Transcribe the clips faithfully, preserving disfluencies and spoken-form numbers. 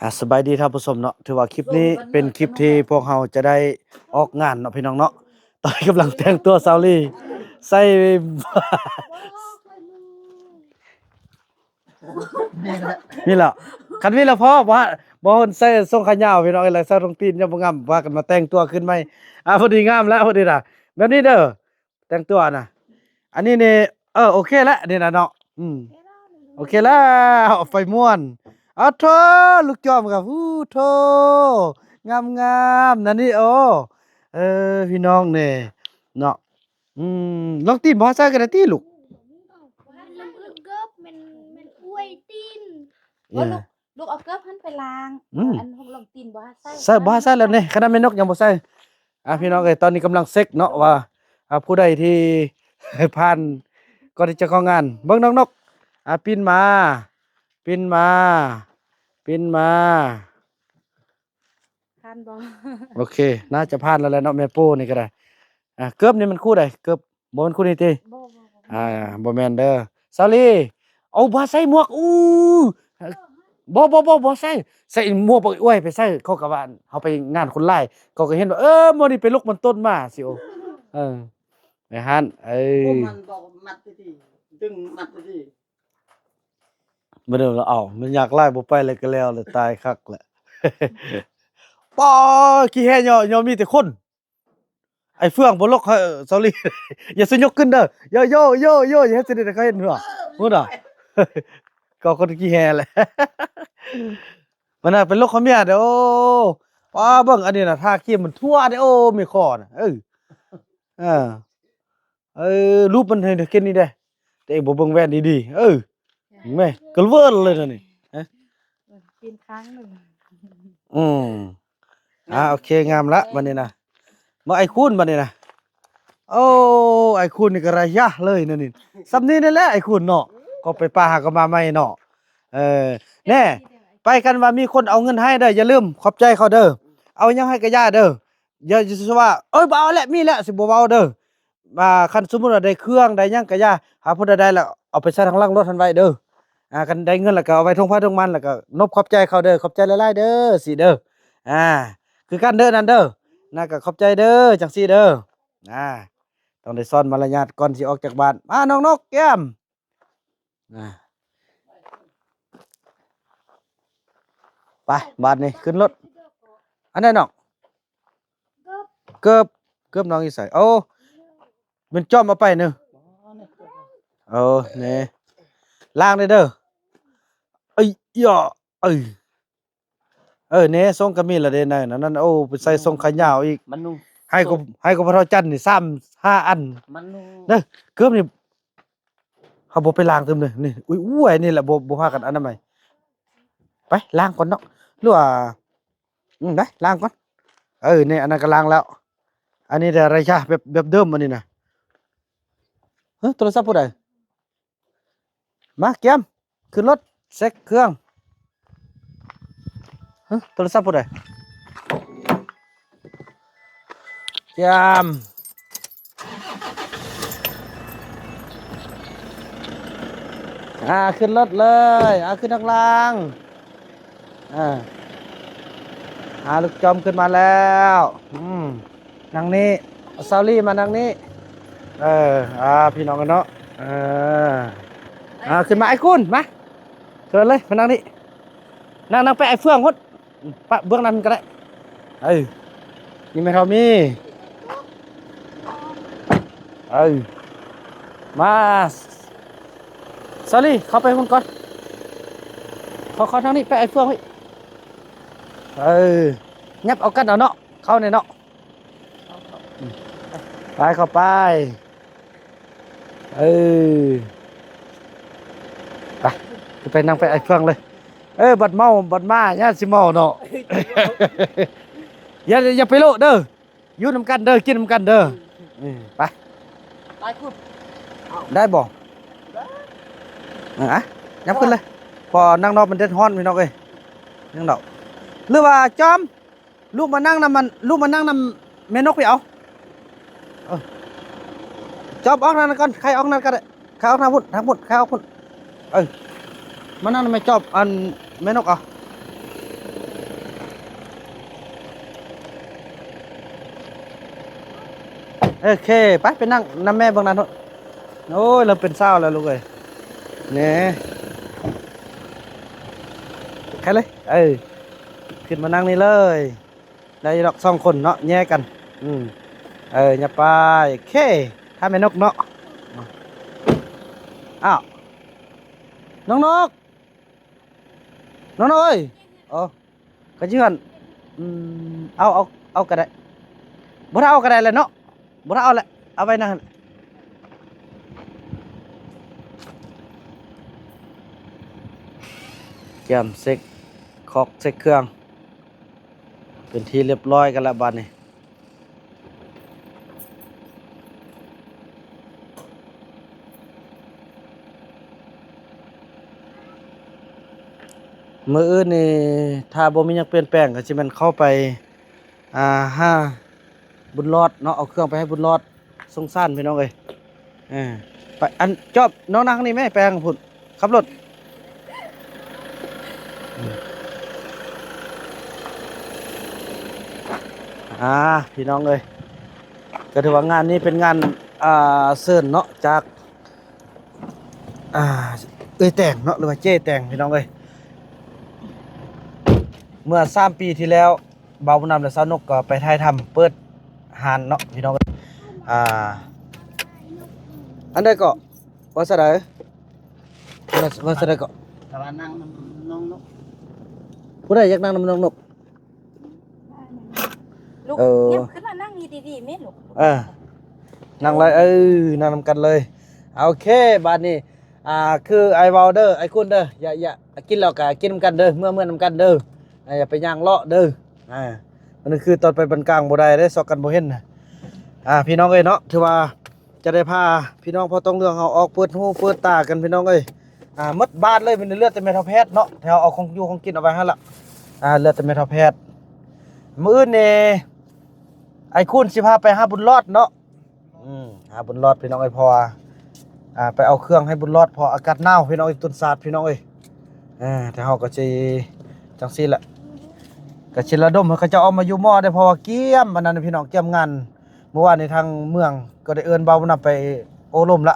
อ่ะ สบายดีท่านผู้ชมเนาะ ถือว่าคลิปนี้เป็นคลิปที่พวกเราจะได้ออกงานเนาะพี่น้องเนาะ ตอนนี้กำลังแต่งตัวสาวลี ใส่ นี่แหละ คันนี้ละพอ บ่ บ่ใส่ทรงขายาวพี่น้อง อะไรใส่รองตีนยังบ่งาม ว่ากันมาแต่งตัวขึ้นใหม่ อ่ะ พอดีงามแล้ว พอดีนะ แบบนี้เด้อ แต่งตัวนะ อันนี้นี่ เออ โอเคแล้ว นี่นะเนาะ อืม โอเคแล้ว เอาไปม่วน เอาโทลูกจอมครับ อู้โท งามๆ นั่นนี่ โอ้ เออ พี่น้องเนี่ย เนาะ อืม ลองตีนบ่ใส่กันนะติลูก เกิบแม่น แม่นอวยตีน เออ ลูก ลูกเอาเกิบหันไปล้าง อืม อันหกลองตีนบ่ใส่ ใส่บ่ใส่แล้วนี่ ขนาดแม่นกยังบ่ใส่ อ่ะ พี่น้องเอ้ย ตอนนี้กำลังเช็คเนาะว่า อ่ะ ผู้ใดที่ ผ่าน ก่อนที่จะเข้างาน เบิ่งน้องนก อ่ะ ปิ้นมา ปิ้นมา ปิ้นมา ผ่านบ่ โอเค น่าจะผ่านแล้วแหละเนาะ แม่ปูนี่ก็ได้ อ่ะ เกิบนี่มันคู่ใด เกิบ บ่แม่นคู่นี้ติ บ่ บ่ บ่ อ่า บ่แม่นเด้อ สาวลี เอาบ่ใส่หมวก อู้ บ่ บ่ บ่ บ่ใส่ ใส่หมวกบ่อวยไปใส่ เขาก็ว่าเฮาไปงานคนหลาย เขาก็เห็นว่า เออ มื้อนี้ไปลกมันต้นมาสิ โอ้ เออ ในหั้น เออ โอ้ มันบอกมัดดีๆ ดึงมัดดีๆ บ่ได้ละ เอ้า มันอยากไล่บ่ไปเลยก็แล้วเลย ตายคักแหละ ป้อ ขี้แห่ยอ ยอมีแต่คน ไอ้เฟื่องบ่ลก เออ สาวลี อย่าสิยกขึ้นเด้อ โย โย โย โย อย่าให้สิได้เขาเห็นหัว พูดอ่ะ ก็คนขี้แห่แหละ มันน่ะเป็นลกเขาเมียเด้อ โอ้ ป้า เบิ่งอันนี้น่ะ ทาครีมมันทั่วเด้อ โอ้ มีคอน่ะ เออ เออ เออ รูปมันให้เห็นนี่เด้ แต่เองบ่เบิ่งแว่นดีๆ เออ แม่ กระเวิร์นเลยนะนี่ ฮะ เออ กินครั้งหนึ่ง อืม อ่า โอเค งามละ บัดนี้นะ มาไอ้คูณบัดนี้นะ โอ้ ไอ้คูณนี่ก็ระยะเลยนั่นนี่ สำนี้นั่นแหละไอ้คูณเนาะ ก็ไปปาหาก็มาใหม่เนาะ เออ แน่ ไปกันว่ามีคนเอาเงินให้เด้อ อย่าลืม ขอบใจเขาเด้อ เอาหยังให้กะย่าเด้อ อย่า อย่าสิว่า เอ้ย บ่เอาแล้ว มีแล้ว สิบ่เว้าเด้อ อ่า คันสมมุติว่าได้เครื่อง ได้หยังกะย่า หาผู้ใดได้แล้ว เอาไปใส่ทางหลังรถหั้นไว้เด้อ อ่า คันได้เงินแล้วก็เอาไว้ทงไผทงมัน แล้วก็นบขอบใจเขาเด้อ ขอบใจหลายๆ เด้อ สิเด้อ อ่า คือกันเด้อนั่นเด้อ นะ ก็ขอบใจเด้อ จังซี่เด้อ อ่า ต้องได้สอนมารยาทก่อนสิออกจากบ้าน มา น้องนกแก้ม อ่า ไป บาดนี้ขึ้นรถ อันใดน้อง เกิบ เกิบน้องอยู่ไส โอ้ มันจ้อมเอาไปเนอะ เออ นี่ ล้างได้เด้อ เอ้ย อย่า เอ้ย เออ แหน่ ทรงก็มีละเด้ นั่น นั่น โอ้ ไปใส่ทรงขายาวอีก มันนุ่ง ให้กู ให้กูพระเท่าจันทร์นี่ สามห้าอัน มันนุ่ง เด้อ เกิบนี่ เฮาบ่ไปล้างเติมเลย นี่ อุ้ย อุ้ย นี่แหละ บ่ บ่พากันอนามัย ไป ล้างก่อนเนาะ หรือว่า อืม ได้ ล้างก่อน เออ นี่ อันนั้นก็ล้างแล้ว อันนี้แต่ระยะแบบ แบบเดิมอันนี้นะ เฮ้ย โทรศัพท์ผู้ใด มา เกียม ขึ้นรถ เช็คเครื่อง ฮะ โทรศัพท์ผู้ใด เกียม อ่า ขึ้นรถเลย อ่า ขึ้นทางล่าง อ่า อ่า ลูกจอมขึ้นมาแล้ว อืม นั่งนี่ สาวลีมานั่งนี่ เออ อ่า พี่น้องกันเนาะ เออ อ่า ขึ้นมาไอ้คุณ มา เชิญเลย มานั่งนี่ นั่ง นั่งไปไอ้เฟื่องพุ้น ปะเบื้องนั้นก็ได้ เออ นี่แม่เฒ่ามี เออ มา สาวลี เข้าไปพุ้นก่อน เข้า เข้าทางนี้ ไปไอ้เฟื่องพี่ เออ ยับเอากันเอาเนาะ เข้าในเนาะ ไป เข้าไป เออ ไป ไปนั่งไปไอ้เฟื่องเลย เออ บัดเมา บัดมา ย่านสิเมาเนาะ อย่า อย่าไปโลดเด้อ อยู่นำกันเด้อ กินนำกันเด้อ เออ ไป ไปคุณ ได้บ่ เออ อะ ยับขึ้นเลย พอนั่งนอกมันแดดฮ้อนพี่น้องเอ้ย นั่งดอก หรือว่าจอม ลูกมานั่งนำมัน ลูกมานั่งนำแม่นกพี่เอา เออ จอมออกนั่นก่อน ใครออกนั่นก็ได้ ใครออกทางพุ้น ทางพุ้น ใครออกพุ้น เออ มานั่งนำแม่จอม อันแม่นกเอา โอเค ไป ไปนั่งนำแม่เบิ่งนั่นโลด โอ้ย เริ่มเป็นสาวแล้วลูกเอ้ย นี่ ใครเลย เออ ขึ้นมานั่งนี่เลย ได้ดอกสองคนเนาะ แยกกัน อืม เออ อย่าไป โอเค ถ้าแม่นกเนาะ อ้าว น้องนก น้องนกเอ้ย อ๋อ ก็สิหั่น อืม เอา เอา เอาก็ได้ บ่ได้เอาก็ได้แหละเนาะ บ่ได้เอาแหละ เอาไว้นั่นหั่น เกียมเช็ค คอกเช็คเครื่อง เป็นที่เรียบร้อยกันแล้วบัดนี้ มื้ออื่นนี่ ถ้าบ่มีหยังเปลี่ยนแปลงก็สิแม่นเข้าไป อ่า หาบุญรอดเนาะ เอาเครื่องไปให้บุญรอด สงสารพี่น้องเอ้ย เออ ไป อันจอบ น้องนั่งนี่แม่ ไปทางพุ้น ขับรถ อ่า พี่น้องเอ้ย ก็ถือว่างานนี้เป็นงาน อ่า เชิญเนาะ จาก อ่า เอื้อยแตงเนาะ หรือว่าเจ้แตง พี่น้องเอ้ย เมื่อสามปีที่แล้ว บ่าวบุญนำและสาวนกก็ไปถ่ายทำเปิดร้านเนาะ พี่น้องเอ้ย อ่า อันใดก็ ว่าซะใด ว่า ว่าซะใดก็ แต่ว่านั่งนำน้องนก ผู้ใดอยากนั่งนำน้องนก ลูก เออ เนี่ยขึ้นมานั่งดีๆแม่ลูก เออ นั่งเลย เออ นั่งนำกันเลย โอเค บาดนี้ อ่า คือไอ้เว้าเด้อ ไอ้คุณเด้อ อย่า อย่า กินแล้วก็กินนำกันเด้อ เมือ เมือนำกันเด้อ อ่า อย่าไปย่างเลาะเด้อ อ่า อันนี้คือตอนไปบ้านกลางบ่ได้เด้ ซอกกันบ่เห็นนะ อ่า พี่น้องเอ้ยเนาะ ถือว่าจะได้พาพี่น้องพ่อต้องเรื่องเฮาออกเปิดหูเปิดตากันพี่น้องเอ้ย อ่า หมดบ้านเลย มันเหลือแต่แม่เฒ่าแพทย์เนาะ แถวเอาของอยู่ของกินเอาไว้หั่นล่ะ อ่า เหลือแต่แม่เฒ่าแพทย์ มื้ออื่นนี่ ไอ้คุณสิพาไปหาบุญรอดเนาะ อืม หาบุญรอดพี่น้องเอ้ย เพราะว่า อ่า ไปเอาเครื่องให้บุญรอด เพราะอากาศหนาวพี่น้องเอ้ย ต้นสาดพี่น้องเอ้ย อ่า แต่เฮาก็สิจังซี่แหละ ก็สิระดมให้เขาเจ้าออกมาอยู่หม้อได้ เพราะว่าเกียมอันนั้นพี่น้อง เกียมงาน เมื่อวานนี้ทางเมืองก็ได้เอิ้นบ่าวบุญนำไปโอ้ลมละ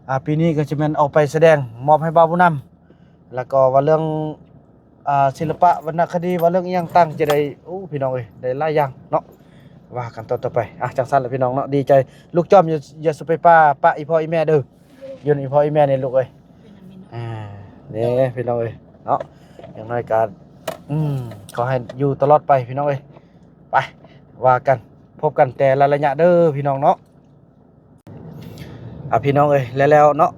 อ่า ปีนี้ก็สิแม่นเอาไปแสดง มอบให้บ่าวบุญนำ แล้วก็ว่าเรื่อง อ่า ศิลปะวรรณคดี ว่าเรื่องอิหยังต่างจะได้ โอ้ พี่น้องเอ้ย ได้หลายอย่างเนาะ ว่ากันต่อๆไป อ่ะ จังซั่นล่ะพี่น้องเนาะ ดีใจ ลูกจ้อมอย่า อย่าสุไปปะ ปะอีพ่ออีแม่เด้อ อยู่นำอีพ่ออีแม่นี่ลูกเอ้ย อ่า นี่พี่น้องเอ้ยเนาะ อย่างน้อยก็ อืม ขอให้อยู่ตลอดไปพี่น้องเอ้ย ไป ว่ากัน พบกันแต่ละระยะเด้อพี่น้องเนาะ อ่ะพี่น้องเอ้ย แล้วๆเนาะ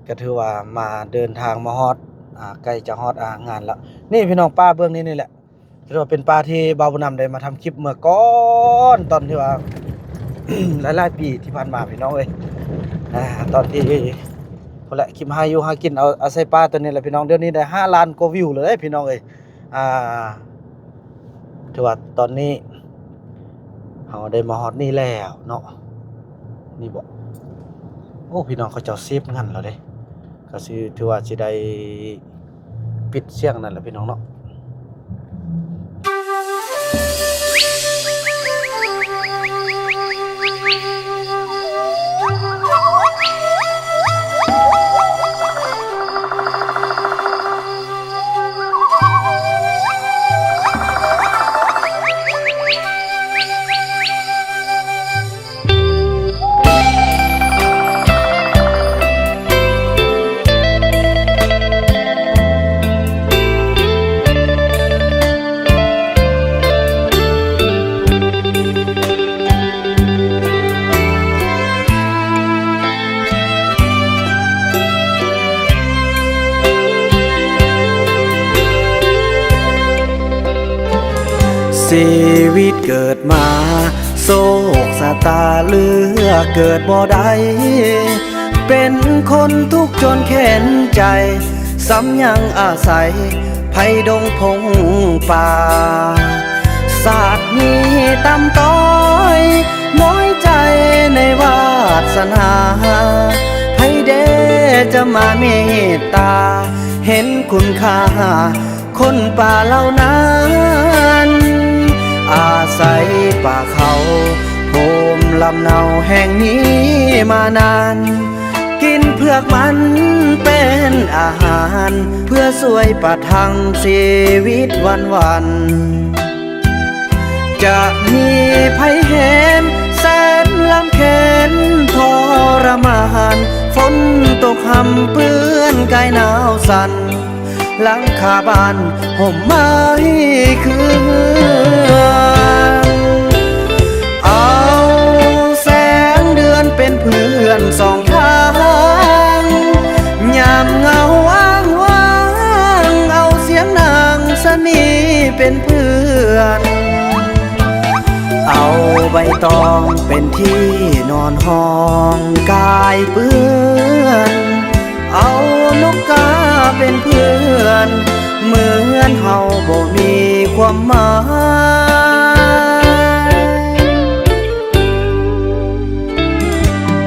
ก็ถือว่ามาเดินทางมาฮอด อ่า ใกล้จะฮอด อ่า งานแล้ว นี่พี่น้อง ป่าเบื้องนี้นี่แหละ ถือว่าเป็นป่าที่บ่าวบุญนำได้มาทำคลิปเมื่อก่อน ตอนที่ว่า หลายๆปีที่ผ่านมาพี่น้องเอ้ย อ่า ตอนที่ พุ้นแหละ คลิปหาอยู่หากิน เอา อาศัยป่าตัวนี้แหละพี่น้อง เดี๋ยวนี้ได้ห้าล้านกว่าวิวเลยพี่น้องเอ้ย อ่า ถือว่าตอนนี้ เฮาได้มาฮอดนี่แล้วเนาะ นี่บ่ โอ้ พี่น้องเขาเจ้าเซฟงานแล้วเด้ ก็สิถือว่าสิได้ปิดเสียงนั่นแหละพี่น้องเนาะ ชีวิตเกิดมา โชคชะตาเลือกเกิดบ่ได้ เป็นคนทุกข์จนแค้นใจ ซ้ำยังอาศัยไพดงพงป่า ชาตินี้ต่ำต้อย น้อยใจในวาสนา ไผเด้จะมาเมตตา เห็นคุณค่า คนป่าเหล่านั้น อาศัยป่าเขาโฮม ลำเนาแห่งนี้มานาน กินเผือกมันเป็นอาหาร เพื่อช่วยประทังชีวิตวันๆ จะมีภัยแหนแสนลำเค็ญทรมาน ฝนตกหำเปื้อนกายหนาวสั่น หลังคาบ้านห่มไม้คือเฮือน เอาแสงเดือนเป็นเพื่อนสองทาง ยามเหงาอ้างว้าง เอาเสียงนางชะนีเป็นเพื่อน เอาใบตองเป็นที่นอนห้องกายเปื้อน เอานกกาเป็นเพื่อน เหมือนเฮาบ่มีความหมาย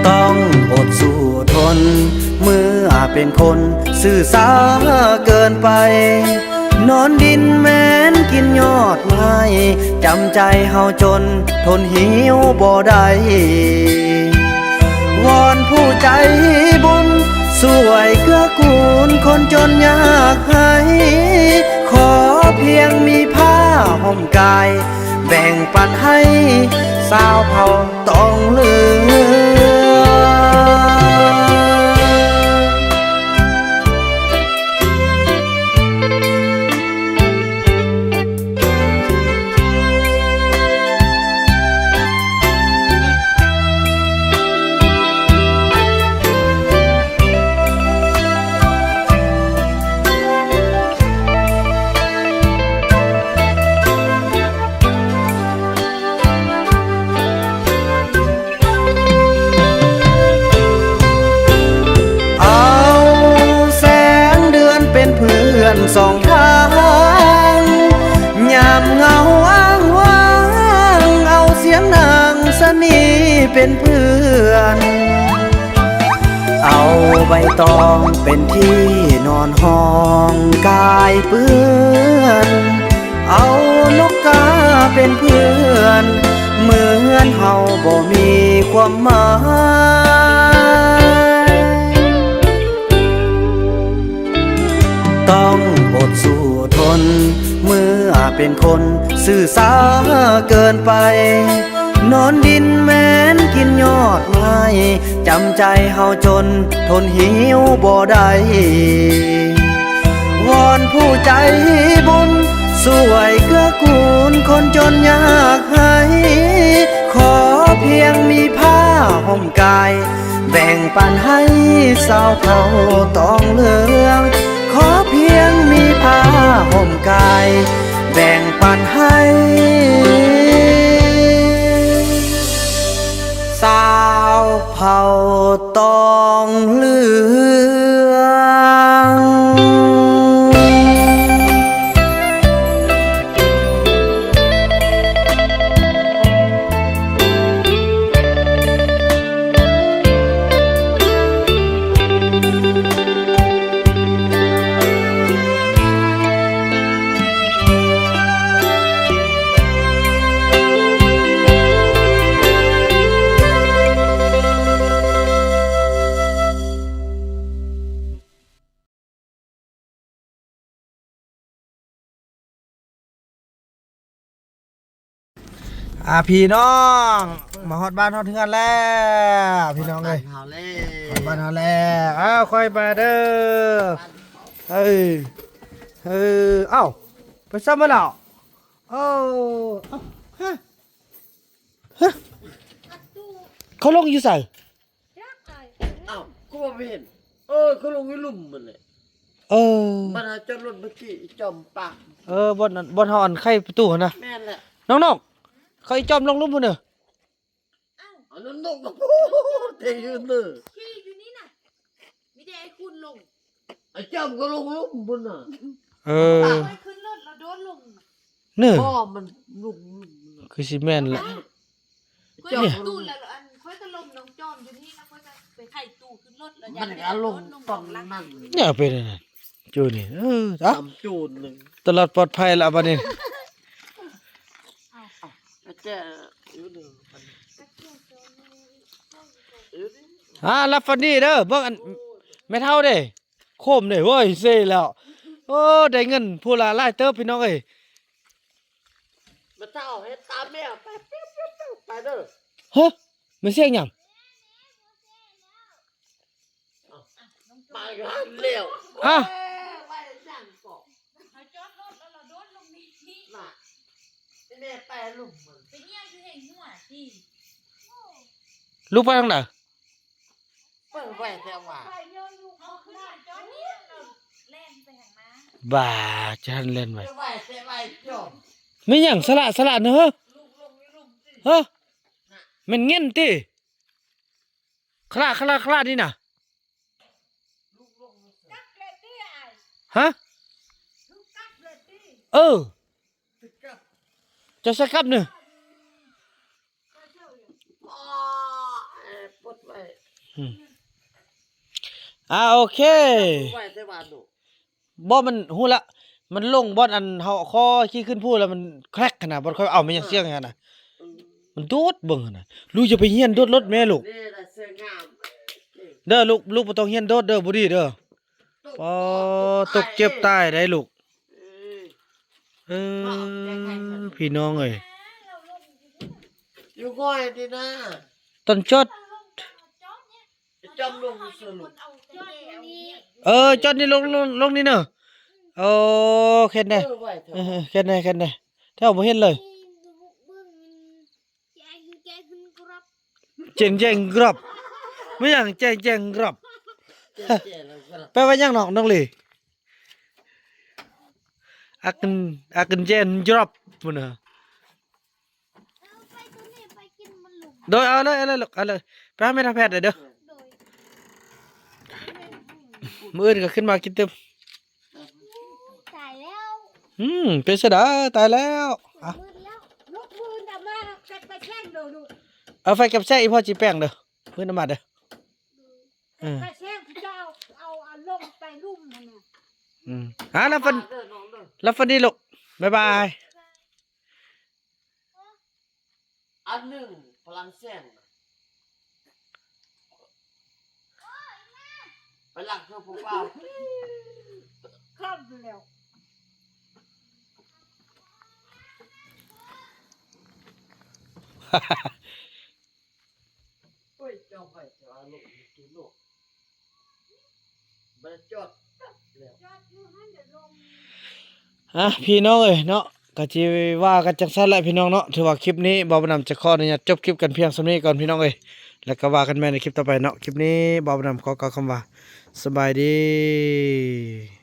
ต้องอดสู้ทน เมื่อเป็นคนซื่อสาเกินไป นอนดินแม้นกินยอดไม้ จำใจเฮาจนทนหิวบ่ได้ วอนผู้ใจบุญช่วยเกื้อกูลคนจนยากไร้ ขอเพียงมีผ้าห่มกาย แบ่งปันให้ชาวเผ่าตองเหลือง เอาแสงเดือนเป็นเพื่อนสองทาง ยามเหงาอ้างว้าง เอาเสียงนางชะนีเป็นเพื่อน เอาใบตองเป็นที่นอนห้องกายเปื้อน เอานกกาเป็นเพื่อน เหมือนเฮาบ่มีความหมาย ต้องอดสู้ทน เมื่อเป็นคนซื่อสาเกินไป นอนดินแม้นกินยอดไม้ จำใจเฮาจนทนหิวบ่ได้ วอนผู้ใจบุญช่วยเกื้อกูลคนจนยากไร้ ขอเพียงมีผ้าห่มกาย แบ่งปันให้ชาวเผ่าตองเหลือง ขอเพียงมีผ้าห่มกาย แบ่งปันให้ชาวเผ่าตองเหลืองอ่าพี่น้อง มาฮอดบ้านฮอดเฮือนแล้วพี่น้องเอ้ย ฮอดบ้านเฮาแล้ว ฮอดบ้านเฮาแล้ว อ้าว ค่อยมาเด้อ เอ้ย เอ้ย เอ้า ไปซ้ำมาแล้ว เอ้า เอ้า ฮะ ฮะ เขาลงอยู่ไส อ้าว คือว่าบ่เห็น เออ คือลงอยู่ลุ่มมันแหละ เออ มันหาจอดรถเมื่อกี้ อีจอมปาก เออ บ่อนนั้น บ่อนเฮาอันไขประตูหั่นนะ แม่นแหละ น้องๆ เขาอีจอมลงลุ่มพุ่นเด้อ อันนั้นนกก็ เตะยืนเด้อ ขี่อยู่นี่น่ะ มีแต่ไอ้คุณลง ไอ้จอมก็ลงลุ่มพุ่นน่ะ เออ ไปขึ้นรถแล้วโดดลง เนอะ พ่อมันลุ่มลุ่ม คือสิแม่นแหละ ข้อย เนี่ย ตู้แล้วอันข้อยก็ลมน้องจอมอยู่นี่แล้วข้อยก็ไปไขตู้ขึ้นรถแล้ว มันก็ลงตอนนั้น เนี่ยเป็นอันนั้น จูนี่ เออ อ่ะ ตำจูนหนึ่ง ตลอดปลอดภัยละบัดนี้ เอา เอา แต่อยู่เด้อ บัดนี้ อ่า หลับฝันดีเด้อ เบิ่งอัน แม่เฒ่าเด้ โคมเด้ โอ้ย เซ่แล้ว โอ้ ได้เงินผู้ละหลายเติบพี่น้องเอ้ย แม่เฒ่าเฮ็ดตามแม่ ไป ไป ไป ไป ไปเด้อ ฮะ มันเสียงหยัง ไปหั้นแล้ว อ่ะ ไปนั่งเกาะ เขาจอดรถแล้วเราโดดลงนี่ น่ะ แม่ไปลุ่มมัน ไปเยี่ยมอยู่แห่งหัวที่ ลูกไปทางไหน เปิดไว้แต่ว่า เขาขึ้นมาจอดเนี่ยเราแล่นไปทางมา บ่า จะหันเล่นไป เปิดไว้แต่ไว้จอม ไม่หยังสละ สละเนอะ ลูกลงนี่ลุ่มสิ ฮะ แม่นเงินติ คละ คละ คละนี่น่ะ ฮะ เออ จะใส่กลับเนี่ย อ๋อ เออ ปลดไว้ อืม อ่า โอเค ปลดไว้แต่ว่าดู บ่ มัน ฮู้ละ มันลงบ่อนอันเฮาคอขี้ขึ้นพู้นแล้วมันแคร็กขนาด บ่อนค่อยเอา มันยังเสียงขนาด อืม มันโดดเบิ่งหั่นน่ะ ลูกอย่าไปเฮียนโดดรถแม่ลูก นี่แหละเสื้องาม เด้อลูก ลูกบ่ต้องเฮียนโดดเด้อ บ่ดีเด้อ ตก ปอ ตก ตกเจ็บตายได้ลูก เออ เออ พี่น้องเอ้ย อยู่ง่อยดีนะ ต้นจด จอมลงสรุป เออ จอดนี่ลง ลง ลงนี่เนอะ โอ้ เข็นได้ เออ ไหวเถอะ เออ เข็นได้ เข็นได้ แถวบ่เห็นเลย เจ๋งเจ๋งกรอบ ไม่อย่างเจ๋งเจ๋งกรอบ เจ๋งเจ๋งแล้วก็ แปลว่าหยังน้อง น้องหลี อักกึน อักกึนเจ๋งกรอบพุ่นน่ะ เอาไปตัวนี้ไปกินมันหลุม โดยเอาเลย เอาเลยลูก เอาเลย ไปหาแม่ทาแพทย์เลยเด้อ โดย มื้ออื่นก็ขึ้นมากินเต็ม ตายแล้ว อืม เป็นเสยดาย ตายแล้ว อ่ะ มืดแล้ว ลูกมือน่ะมาเก็บไปแช่งเด้อลูก เอาไฟกับแช่อีพ่อจีแป้งเด้อ มื้อน้ำมันเด้อ เออ ไปแช่งที่จะเอา เอา เอาลงไปลุ่มมันน่ะ อืม อ่ะ แล้วฟัน เด้อน้องเด้อ แล้วฟันดีลูก บ๊ายบาย อันหนึ่งพลังแสงน่ะ ไปหลังเธอพวกเรา ข้ามไปแล้ว โอ้ย เจ้าไปเจ้าลูกกินลูก บ่ได้จอดแป๊บเดียว อ่ะ พี่น้องเอ้ยเนาะ ก็สิว่ากันจังซั่นแหละพี่น้องเนาะ ถือว่าคลิปนี้บ่าวบุญนำจะขออนุญาตจบคลิปกันเพียงส่ำนี้ก่อนพี่น้องเอ้ย แล้วก็ว่ากันใหม่ในคลิปต่อไปเนาะ คลิปนี้บ่าวบุญนำขอกล่าวคำว่าสบายดี